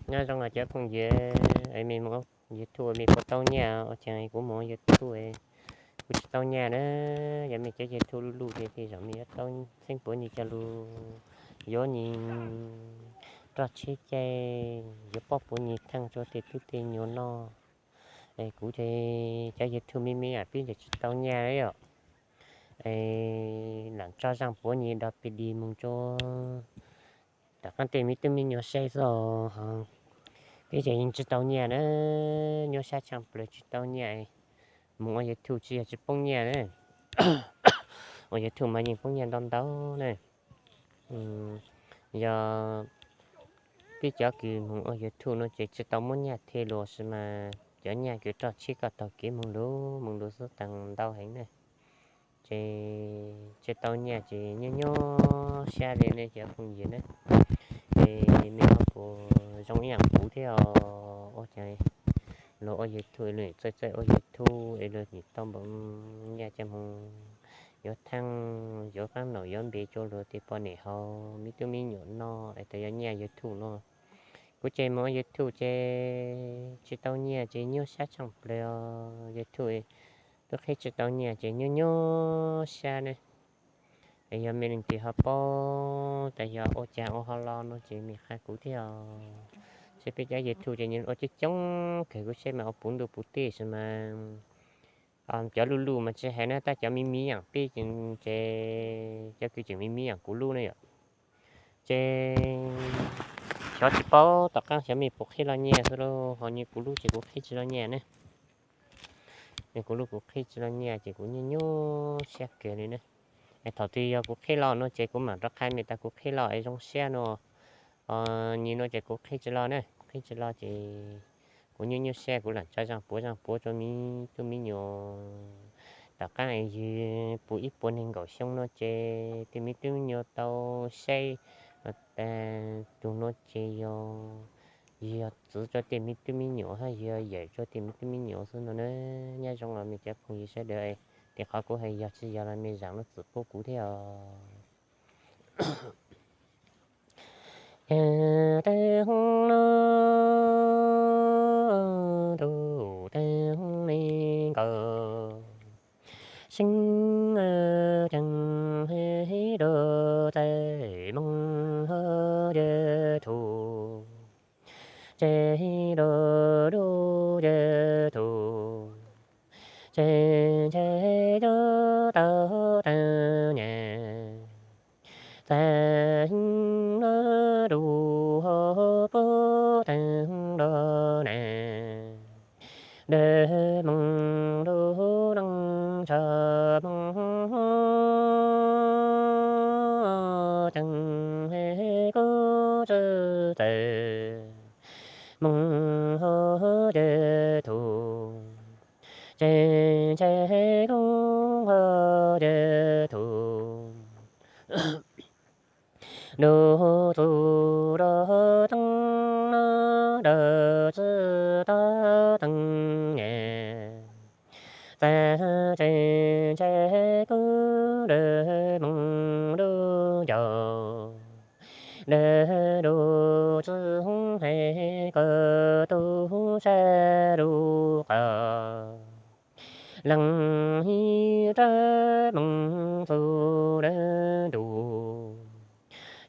Nyob zoo os cov phooj ywg, es mej mus YouTube mej puas tau nyaj? Ua cas kuv mus YouTube kuv tsis tau nyaj na. Yog mej cov YouTube luj luj ces tej zaum mej yuav tau txheeb puav nyig coj lug yuav nyig roj tsheb caij, yuav pob puav nyig theej rua tej tub tej nyuam noj. Es kuv ces cov YouTube me me lam pib ces tsis tau nyaj yom. Es lam tso zaaj puav nyig do pig di moog rua tom qaab tej me tub me nyuam saib xwb os. Pib ces yeej tsis tau nyaj na, nyuaj sab tshaaj plawg tsis tau nyaj. Moog ua YouTube tsis yog tsis poob nyaj na, ua YouTube mas yeej poob nyaj ntau ntau na. Yog peb cov kws moog ua YouTube no ces tsis tau muab nyaj the lug, tab sis mas cov nyaj kws roj tsheb koj taug kev moog lug moog lug xwb taag ntau heev na. Ces tsis tau nyaj ces nyuaj nyuaj sab le ne cov phooj ywg na. Es mej ho puas zoo ib yaam kuv thiab os? Ua cas luag ua YouTube, luag txawj txawj ua YouTube es luag nim tau npaum nyaj coj moog yuav theej, yuav qaab naum yuav npe rua luag tej poj niam hauv me tub me nyuam noj es tas yog nyaj YouTube no. Kuv ces moog ua YouTube ces tsis tau nyaj ces nyuaj sab tshaaj plawg os. YouTube tub qheb tsis tau nyaj ces nyuaj nyuaj sab ne. Es yog mej leej twg ho paub tas yog ua cas ua ho los no ces mej qha kuv thiab os. Saib peb cov YouTube ces nws ua coob coob kawg, kuv saib mas ua puv ntuj puv teb, tab sis mas cov luj luj mas tsis hais na, tab cov me me yaam peb ces cov kws tseem me me yaam kuv lub ne yom, ces xyov tsis paub tom qaab xyov mej puas qheb lug nyaj xwb lauj, ho nyob kuv lub ces kuv qheb tsis lug nyaj ne. Kuv lub kuv qheb tsis lug nyaj ces kuv nyuaj nyuaj sab kawg le ne. Es thaum twg yog kuv qheb lug no ces kuv mam rov qha mej tas kuv qheb lug es zoo sab no. Nyem no ces kuv qheb tsis lug ne, kuv qheb tsis lug ces kuv nyuaj nyuaj sab, kuv lam tso zaaj puav zaaj puav rua me tub me nyuam. Tom qaab ywg puv ib puas neeg nkaum xyoo no ces tej me tub me nyuam tau saib tug no ces yog, yog txwv rua tej me tub me nyuam hab yog yawm rua tej me tub me nyuam xwb no na. Nyob zoo los mej cov phooj ywg sawv daws, tej qhov kuv hais yog tsis yog los mej zaam lub txim pub kuv thiab os. Yog taag no ntuj taag le nkaus, seeb ceeb dua txawm moog hab yawg tug, ces dua dua yawg tug, ces ntshe yuav tau taag nyaj. Txawm hab dua puab taag nrho na, dawb moog lug neej tsho moog, ceeb kub tsi txawm moog hab yawg tug, ces ntshe kub hab yawg tug, dua txug dua teeb no dawb tsi tau taag nyaj. Txawm ces ntshe kub dawb moog lug ncaus, dawb dua tsi hab hais kom tub sab lug qhov, leej hib rab moog txug dawb ntuj,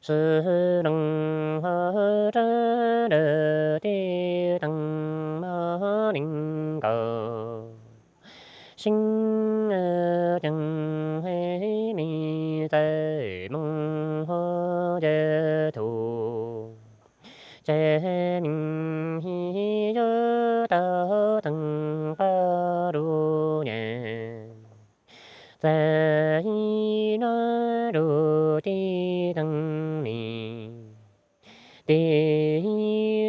sib leej hab rab dawb tij teeb mog neeg nkaus, seeb ceeb hab me txawm moog hab yawg tug, ces me hib yuav tau taag qab lug nyaj. Txawm hib rab dawb tij teeb me, tij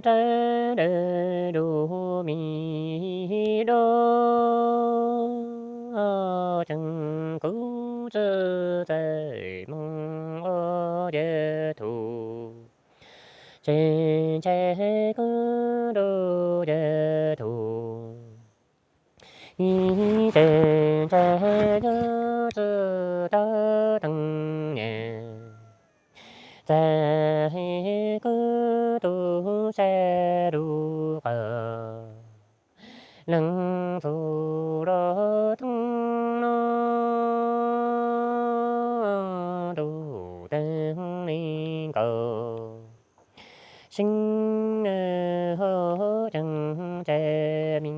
rab dawb dua me dua, ceeb kub tsi txawm moog hab yawg tug, ces ntshe kub dua yawg tug, ces ntshe yuav tsi tau taag nyaj. Txawm kub tub sab Seeb hauv ceeb ces me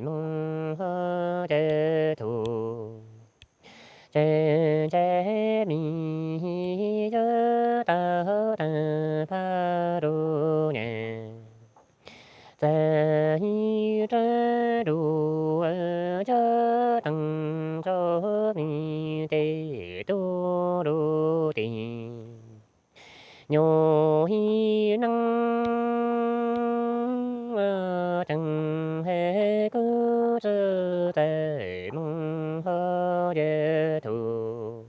moog hauv ces thuv, ces ces me yawg tau taag pab lug nyam, txawm ib rab lug yawg teem rua me tes tub lug tim. Nyuam ib neeg ceeb hais kub tsi txawm moog hauv ces thuv,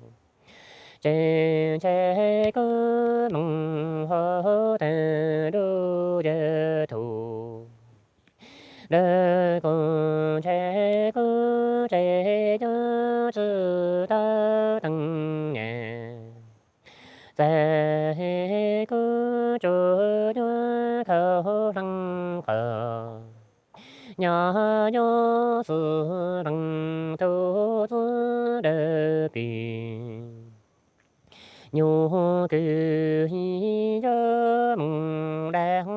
ces ces kub moog hauv taag lug ces thuv, lawv kuj ces kub ces yawg tsi tau teem nyam, txawm kub tsuas yuav khauv hleej qos, nyuam yuav xwm leej tug txwv dawb pim. Nyuam kws yawg moog dab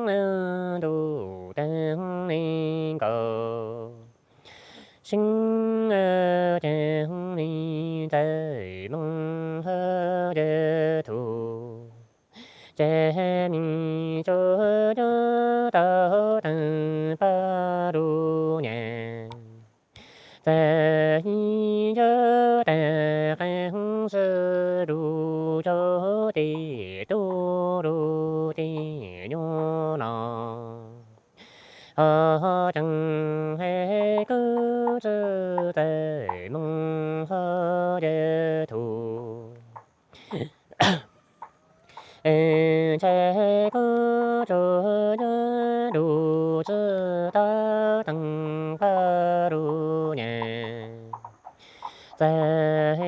eeb ntuj taag le nkaus, seeb caag le txawm moog hauv ces thuv, ces me tsuas yuav tau taag pab lug nyam, txawm ib yawg taag qeej sib lug rua tes tub lug tes nyuam los, ho ceeb hais kub tsi txawm moog hauv ces thuv, ces kub tsuas yuav lug tsi tau teem pab lug nyam, txawm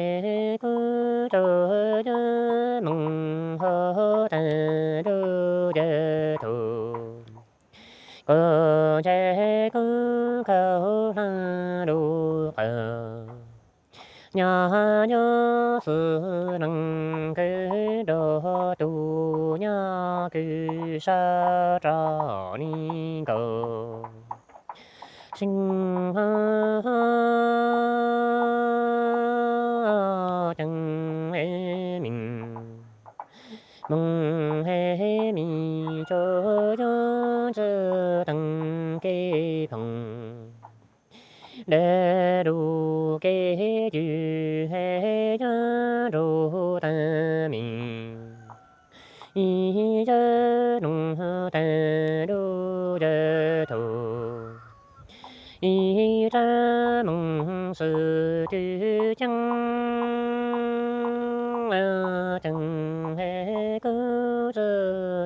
kub tsuas yuav moog hauv taag lug ces thuv, kuv ces kub khauv hleej lug qos, nyuam yuav xwm leej kws nrug tug nyuam kws sab rov le nkaus, seeb ceeb le me moog hais me tsuas yuav tsi teem kev phoom, le lug kev cw hais yuav nrug taag me, ib yawg moog taag lug ces thuv, ib rab moog sib tw ceeb, ceeb hais kub tsi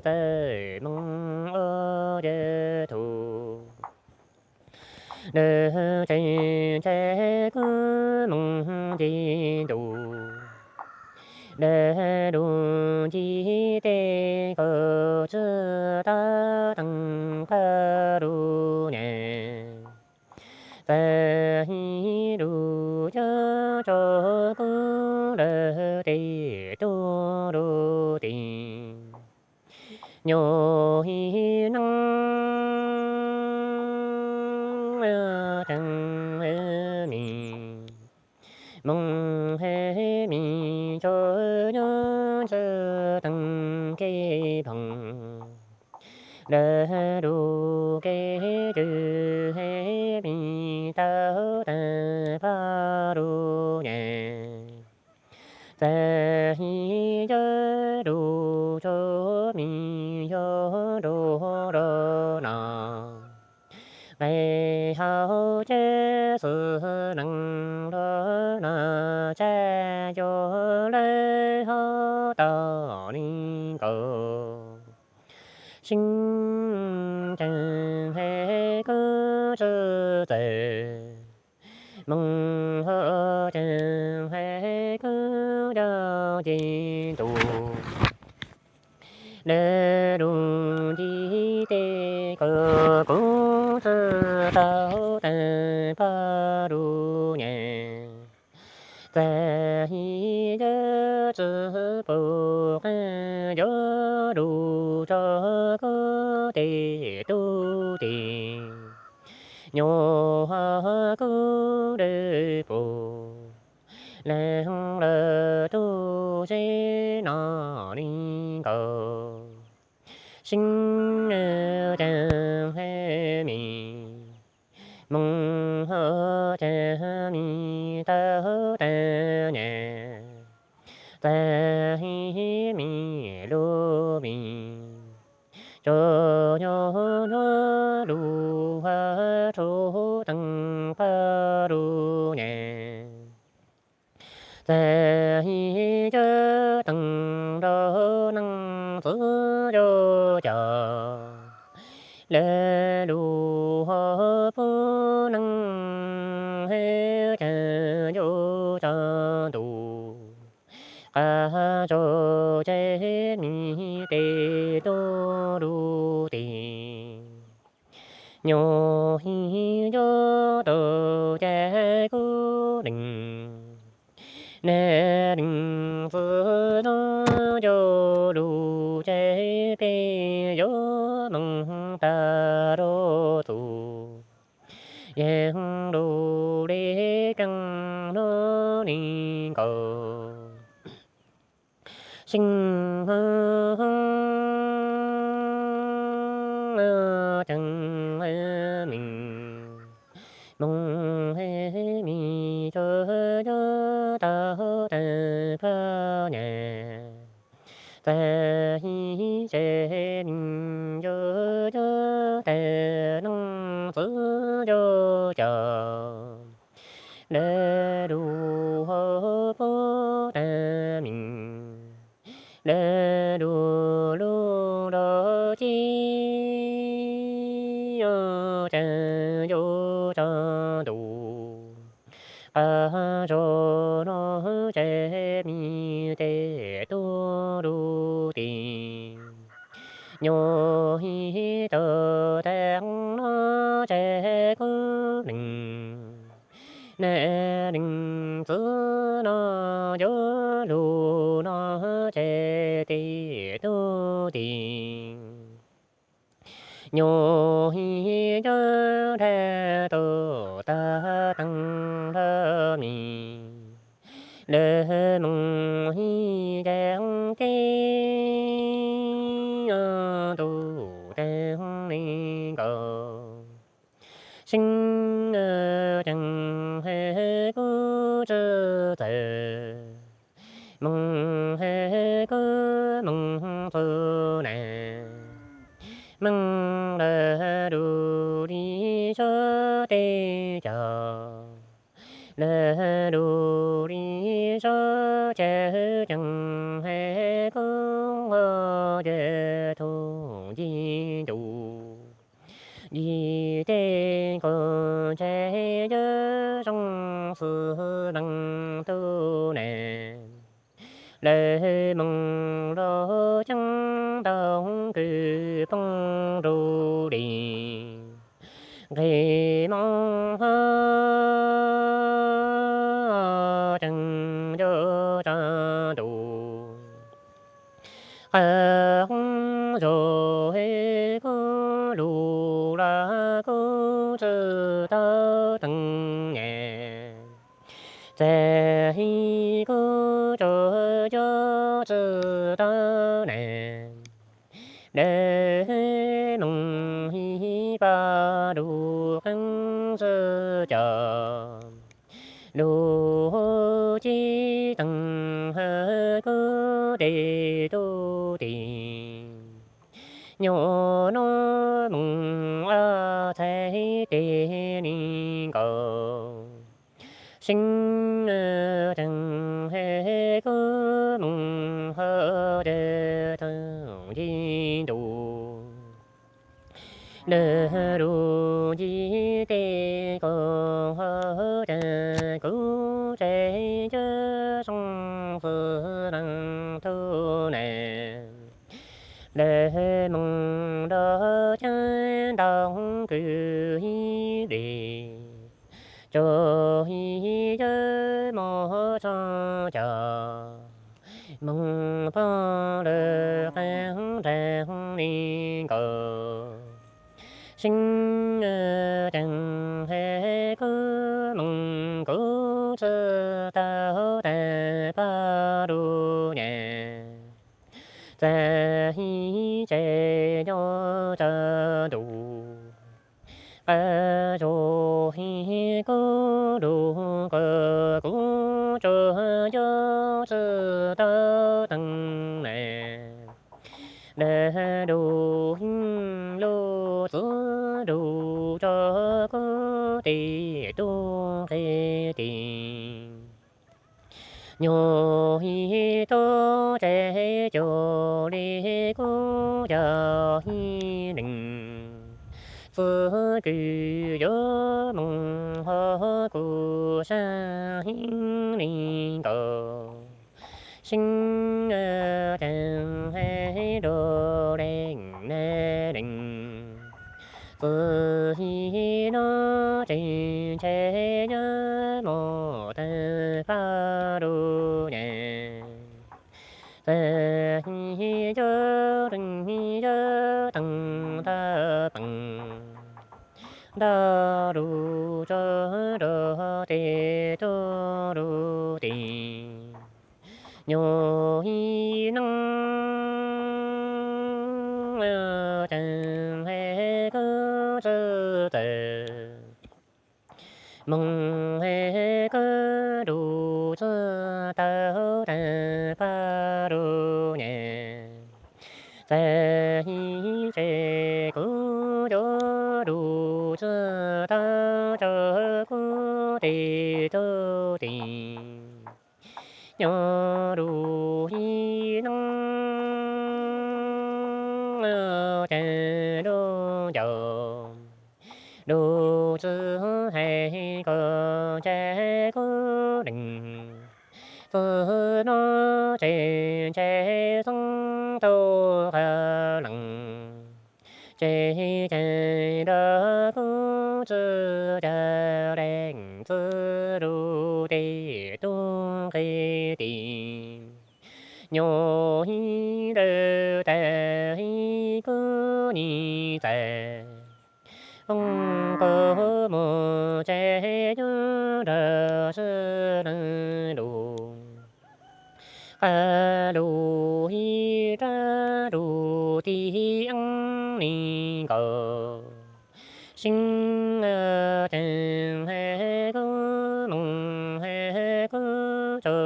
txawm moog hauv ces thuv, le ces ces kub moog nce ntuj, le lug nce tes kub tsi tau teem pab lug nyam, txawm ib lug yawg tsuas kub lawv tes tub lug tim. Nyuam ib neeg ceeb le me moog hais me tsuas yuav tsi teem kev phoom, le lug kev cw hais me tau taag pab lug nyam, txawm ib yawg lug tsuas me yawg nrug rua no, nqe hauv ces xwm leej lug no tsam yuav lawv hov tau le nkaus, seeb ceeb hais kub tsi txawm moog hauv ces hais kub yog nce ntuj, le lug nce tes kub kub tsi tau taag pab lug nyam, txawm ib yawg tsi pum qeej cov lus tso kub tej tub tid, nyuam kub dawb paug, leej lawm tub zeb no li nkaus. Sib cav me, moog hab cav me tau tag nyam, txag me lub me, tsuas yog nruab lug hab tshuv teeg pab lug nyam. Txag cov teeg nrog neeg txwv yuav cog, lawv lug hab pub neeg hab caag yuav tsa ntus, qab zog ceg me tej tub lug tid, nyuam hib yuav tau ceg kub leej. Neeg leej txwv yuav cog lug ceg peb yuav moog tag rau txug, yeej lug le keeb lug li nkaus. Sib cav me, moog hab me tsuas yuav tau tag pab nyam, txag hib tse me yuav yuav tag neeg txwv yuav cog, lawv lug hab pub tag me, lawv lug lug nrog cib, caag yuav tsa ntus, qab zog nuav ceg me tej tub lug tid, nyuam hib tau tag nuav ceg kub leej. Neeg leej txwv nuav yuav lug nuav ceg tej tub tid, nyuam hib yuav dlha tau tag teeg lug me, lawv moog hib caag teb ntuj taag le nkaus. Sib cav hab kub tsi txawg, moog hab kub moog txug nam, meej lawv lug li sab teb cog, lawv lug li sab cawv ceeg hab kub nqo cawv tug nci ntus, yim tej kaus ntseg yuav zoo xwb leej tug nam. Lawv moog lug ceeb ntau kws poob rau li, nqeg mob hab ceeg yuav tsa ntus, qab zog hab kub lug lug kub tsi tau teeg nyam, txag hib kub tsuas yuav tsi tau nam. Lawv moog hib pab lug qeeb sib cav, lug cib teeg hab kub tej tub tid, nyuam nuav moog txhais teg li nkaus. Sib cav hab kub moog hab cawv tug nci ntus, lawv lug nci tej kaus hab cawv kub tse cawv zoo xwb leej tug nam. Lawv moog lug ceeb ntau kws yim li, tsuas yim yuav moog tso cov, moog poob lawm Seeb ceeb hais kub moog kub tsi tau tag paj lug nyem, txag hib tse nyob tsa ntuj, qab zug hib kub lug kub, kub tsuag yuav tsi tau teeg na. Dag lug hib lug txwv lug tso kub tes tub nqe tes, nyuag hib tub tsev cuag li kub yog hib leeg, txwv kws yuav moog hov kuv sab hib li nkaus. Seeb ceeb hais lug leej na leej, txwv hib nuav tsev ntshe yuav moog tag paj lug nyem, txag hib yuav leeg yuav teeg tag peem, dag lug tsuag lug tes tub lug tes, nyuag hib neeb ceeb hais kub tsi txawm, moog hais kub lug tsi tau tag paj lug nyem, txag hib tse kuv yuav lug tsi tau tso kub tes tub tes, nyuag lug hib neeb ceeb lug ncaus, lug tsi hais koj ntshe kub leeg, txwv nuav tsev ntshe xeeb tub qab leej, tsev ceeb nrug kub tsi ca leej, txwv lug tes tub nqe tes, nyuag hib lawv tag hib kub nyem txag, oob kub moog tsev yuav nrug sib leej lug, qab lug hib rab lug tig eeb li nkaus. Seeb ceeb hais kub moog hais kub tso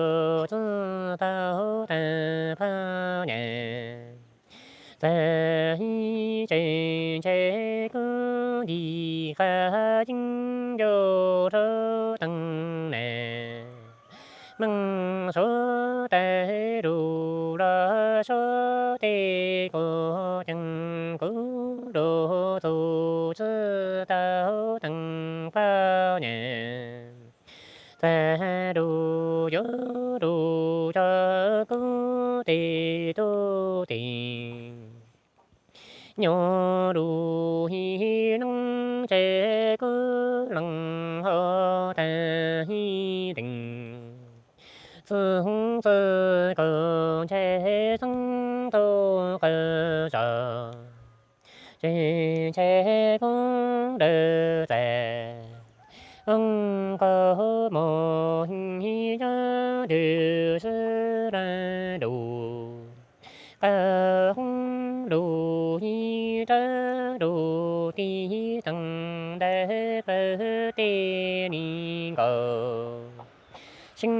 tsi tau tag paj nyem, txag hib tse ntshe kub nti qab yeeb yuav rub teeg na. Meej suav tag lug los suav tej kuv ceeb kuv lug txug tsi tau teeg paj nyem, txag lug yuav lug tso kub tes tub tes, nyuag lug hib neeb tsev kub leej hov tag hib leeg, txwv txwv koj ntshe xeeb tub qab zog, tsev ntshe kub lawv txag, oob kub moog hib yuav nrug sib leej lug, qab lug hib rab lug tig teeg ntawm plawv tej li nkaus. Seeb